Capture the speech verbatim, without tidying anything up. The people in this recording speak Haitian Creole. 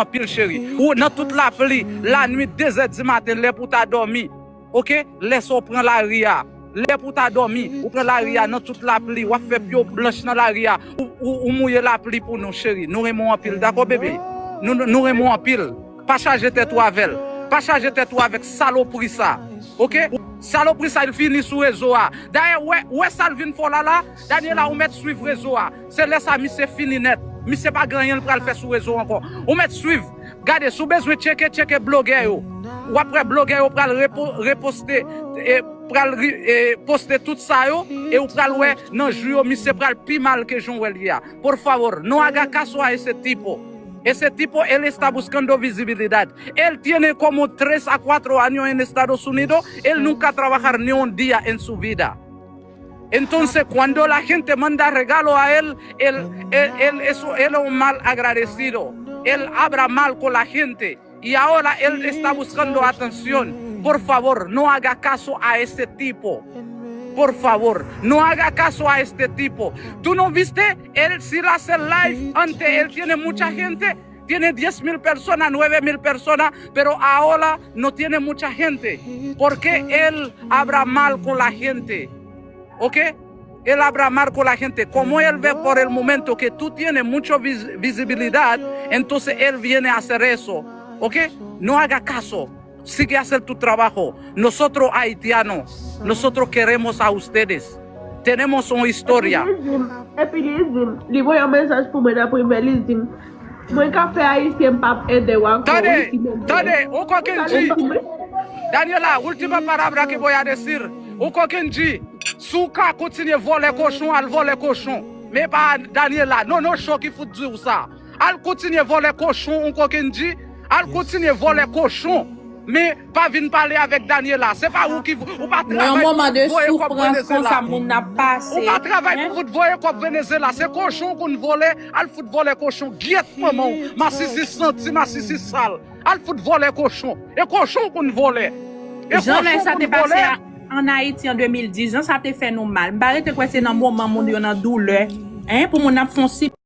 anpil, cheri. Ou nan tout lapli, lanwit, de zè di maten, lè pou ta dòmi. Oke? Lè sa w pran lari a. Lè pou ta dòmi, ou pran lari a nan tout lapli, w ap fè pye w blanch nan lari a. Ou, ou, ou mouye lapli pou nou, cheri. Nou renmen w anpil, dakò, bebe? Nou, nou, nou renmen w anpil. Pa chaje tèt ou avè l. Pa chaje tèt ou avèk salopri sa. Oke? Salopri sa, l fini sou rezo a. Dayè, wè, wè sa l vin fè w la la, Daniela, ou mèt swiv rezo a. Se lè sa misye fini nèt. Misye pa gen anyen l pral fè sou rezo ankò. Ou mèt swiv. Gade, si w bezwen tcheke, tcheke blogè yo. W ap wè blogè yo pral repo-, reposte, e, pral ri-, e, poste tout sa yo, e ou pral wè nan jou yo, misye pral pi mal ke jan w wè l ye a. Por favor, no haga caso a ese tipo. Ese tipo, él está buscando visibilidad. Él tiene como tres a cuatro años en Estados Unidos, él nunca ha trabajado ni un día en su vida. Entonces, cuando la gente manda regalo a él, él, él, él, eso, él es un mal agradecido. Él habla mal con la gente. Y ahora él está buscando atención. Por favor, no haga caso a ese tipo. Por favor, no haga caso a este tipo. ¿Tú no viste? Él sí la hace live antes, él tiene mucha gente. Tiene diez mil personas, nueve mil personas, pero ahora no tiene mucha gente. Porque él habla mal con la gente. ¿Ok? Él habla mal con la gente. Como él ve por el momento que tú tienes mucho vis-, visibilidad, entonces él viene a hacer eso. ¿Ok? No haga caso. Sigue a hacer tu trabajo. Nosotros haitianos, nosotros queremos a ustedes. Tenemos una historia. Epi li di m, epi li di m, li voye yon mesaj pou mwen nan privè, li di m, mwen ka fè ayisyen m p ap ede w ankò. Tande, tande, un kokenji. Daniela, última palabra que voy a decir. Un kokenji, si w ka kontinye vòlè kochon, al vòlè kochon. Men pa Daniela, Nono Show ki fout di w sa. Al kontinye vòlè kochon, un kokenji. Al kontinye vòlè kochon. Men pa vin pale avèk Daniela. Se pa ou ki, ou pa travay pou voye kòb Venezuela. Ou pa travay pou fout voye kòb Venezuela. Se kochon ou konn vòlè, al fout vòlè kochon. Gyèt manman w. Masisi santi, masisi sal. Al fout vòlè kochon. E kochon ou konn vòlè. E kochon ou konn vòlè. An Ayiti an de mil diz, jan sa te fè nou mal. M pa rete kwè se nan moman moun yo nan doulè, en, pou moun ap fè yon